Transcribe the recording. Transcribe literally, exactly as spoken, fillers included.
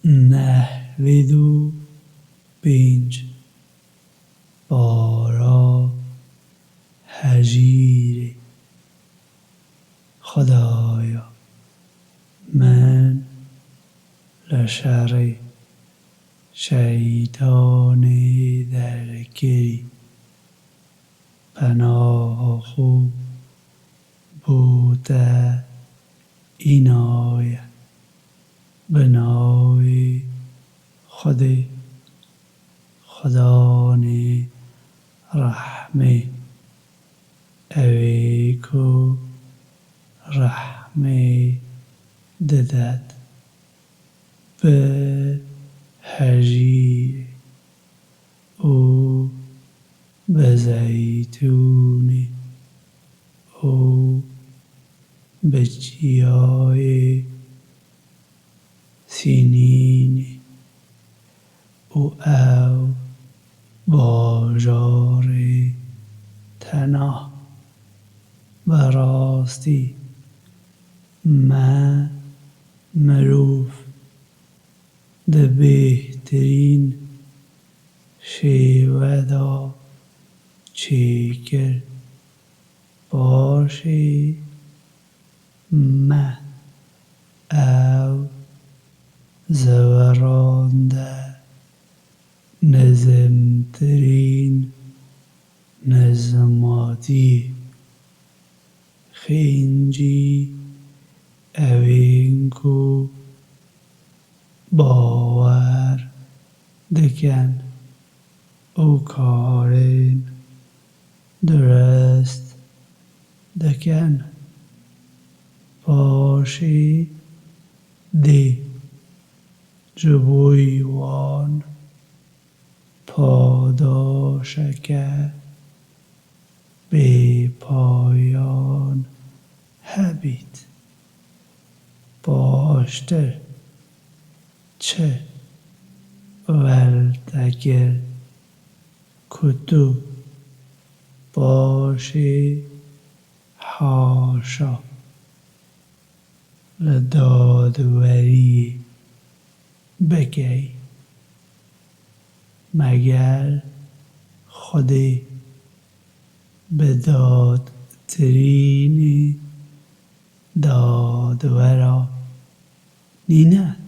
Nehwêd û pênc. Bara hejîrê. Xwedaya min li şerê şeytanê derkirî. Penaha xwe bo te înaye. Bi navê Xwedê, Xudanê rehmê, ewê ku rehmê didet. Bi hejîrê û bi zeytûnê û bi çiyayê Sînînê û ew bajarê tena. Bi rastî me mirov di bêhtirîn şêwe de çêkir. Paşê me ew zivirande nizimtirîn nizmatiyê. Xêncî ewên ku bawer dikin û karên dirust dikin. Paşê dê ji bo wan padaşeke bêpayan hebît. Baştir çi weltekir ku tu paşê haşa li dadweriyê bikey. Meger Xwedê bi dadtirînê dadwera nîne?